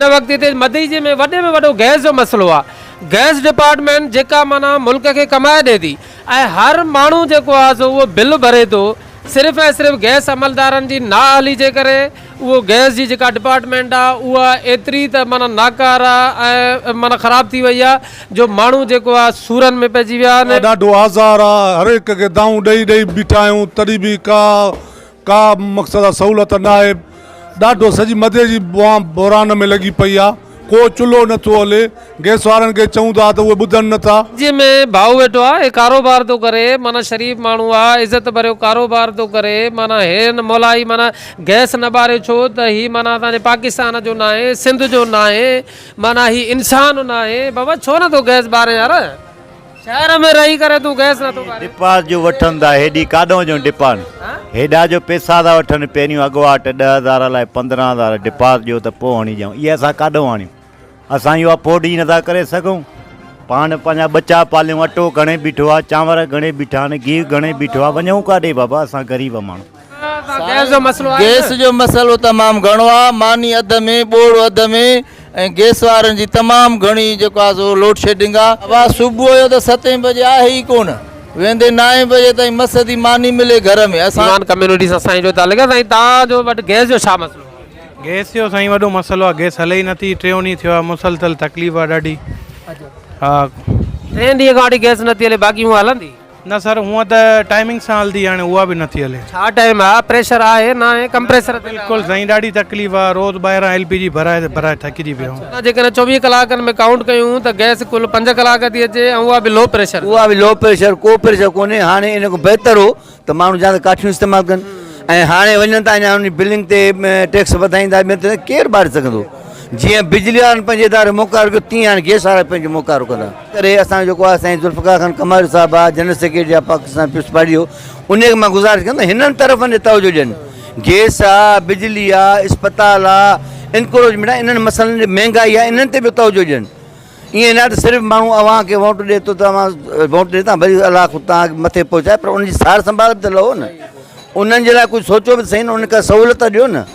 هن وقت هتي مدئجي ۾ وڏي ۾ وڏو گئس جو مسئلو آ گئس ڊپارٽمينٽ جيڪا معنيٰ ملڪ کي ڪمائي ڏي ٿي ۽ هر ماڻهو جيڪو آ سو اهو بل ڀري ٿو صرف ۽ صرف گئس عملدارن جي نااهلي جي ڪري اهو گئس جي جيڪا ڊپارٽمينٽ آ اها ايتري ته معنيٰ ناڪاره ۽ معنيٰ خراب ٿي وئي آ جو ماڻهو جيڪو آ سورن ۾ پئجي ويا آهن. ڏاڍو آزار آ هر هڪ کي دانهون ڏئي ڏئي بيٺا آهيون تڏهن به ڪا ڪا مقصد آ سهولت ناهي ڏاڍو سڄي مدي جي بحران ۾ لڳي پئي آ ڪو چلهو نٿو هلي گئس وارن کي چئون ٿا ته اهي ٻڌن نٿا. جي ۾ ڀائو ويٺو آ هي ڪاروبار ٿو ڪري معنيٰ شريف ماڻهو آ عزت ڀريو ڪاروبار ٿو ڪري معنيٰ هي مولائي معنيٰ گئس نه ٻاري ڇو ته هي معنيٰ اسان جي پاڪستان جو ناهي سنڌ جو ناهي معنيٰ هي انسان ناهي بابا ڇو نٿو گئس ٻارين يار. شهر ۾ رهي ڪري تون گئس نٿو ٻارين. ڊپاز جو وٺن ٿا هيڏي ڪاڏئون جو ڊپان هيڏا جو پيسا ٿا وٺن پهريون اڳواٽ 10,000 الائي 15,000 ڊپاز ڏيو ته پوء هڻي ڏيون اهي اسان ڪاڏئون آڻيون اسان اهو افورڊ ئي نٿا ڪري سگهون پاڻ پنهنجا ٻچا پاليون اٽو گهڻي بيٺو آ چانور گهڻي بيٺا آهن گيهه گهڻي بيٺو آ وڃون ڪاڏي بابا اسان غريب ماڻهو. گئس جو مسئلو آهي گئس جو مسئلو تمام گهڻو آ ماني اڌ ۾ ٻوڙ اڌ ۾ ۽ گئس وارن جي تمام گهڻي جيڪو آ سو لوڊ شيڊنگ آ وا صبح جو ته ستين بجي آهي ئي ڪونه ويندي نائين بجي تائين مس ٿي ماني ملي گهر ۾ اسان ايمان ڪميونٽي سان سائين جو تعلق آ سائين توهان جو وٽ گئس جو ڇا مسئلو آ. گئس جو سائين وڏو مسئلو آ گئس هلي ئي نٿي ٽيون ڏينهن ٿيو آ مسلسل تڪليف آ ڏاڍي ها. ٽئين ڏينهن کان وٺي گئس نٿي هلي باقي هونء هلندي. نه سر هونء ته ٽائمنگ سان هلندي هاڻي اها به نٿي هلي. ڇا ٽائيم آ پريشر آهي ناهي ڪمپريسر تي بلڪل سائين ڏاڍي تڪليف آ روز ٻاهران ايل پي جي ڀرائي ڀرائي ٿڪجي پيو آهيان. جيڪڏهن 24 ڪلاڪن ۾ ڪائونٽ ڪيون ته گئس ڪل پنج ڪلاڪ ٿي اچي ۽ اها به لو پريشر. اها به لو پريشر ڪو پريشر ڪونهي هاڻي ان کان بهتر هو ته ماڻهو جا ته ڪاٺيون استعمال ڪن ۽ هاڻي وڃن ٿا اڃا ان بلنگ تي ٽيڪس وڌائيندا ٻين تي ڪير ٻاري سگهندو جيئن بجلي وارن پنهنجي اداري موڪارو ڪيو تيئن هاڻي گئس وارا پنهنجو موڪارو ڪندا. ڪري اسان جو جيڪو آهي سائين ذوالفقار خان ڪماريو صاحب آهي جنرل سيڪريٽري آهي پاڪستان پيپلز پارٽي جو ان کي مان گذارش ڪندم هنن طرفن ڏي توجه ڏين گيس آ بجلي آ اسپتال آ انڪروچمينٽ آ انهن مسئلن ڏي مهنگائي آ انهن تي به توجه ڏين ائين نه ته صرف ماڻهو اوهان کي ووٽ ڏي ٿو ته اوهان ووٽ ڏي ٿا ڀلي الله خود توهان کي مٿي پهچائي پر ان جي سار سنڀال به ته لهو نه انهن جي لاء ڪجهه سوچو به ته سهي نه انهن کي سهولت ڏيو نه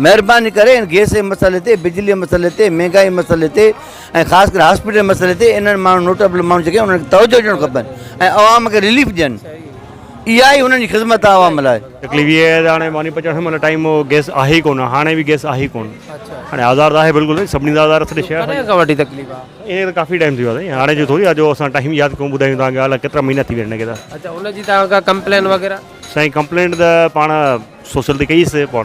مهرباني ڪري ان گيس جي مسئلي تي، بجلي جي مسئلي تي، مهنگائي جي مسئلي تي ۽ خاص ڪري هاسپيٽل جي مسئلي تي انهن ماڻهن نوٽيبل ماڻهن جيڪي انهن کي توجه ڏيڻ کپن ۽ عوام کي رليف ڏين اها ئي انهن جي خدمت آهي عوام لاء. تڪليف اها آهي ته هاڻي ماني پچائڻ مهل ٽائيم گيس آهي ئي ڪونه هاڻي به گيس آهي ئي ڪونه هاڻي آزار ته آهي بلڪل سڀني دا آزار سڄي شهر ڪڏهن کان وٺي تڪليف آهي؟ ان کي ته ڪافي ٽائيم ٿي ويو آهي سائين هاڻي جو ٿوري آهي جو اسان ٽائيم ياد ڪيون ٻڌايون توهان کي الائي ڪيترا مهينا ٿي ويا آهن هن کي ته. اڇا ان جي توهان ڪا ڪمپلين وغيره؟ سائين ڪمپلينٽ ته پاڻ سوشل تي ڪئي سي پاڻ.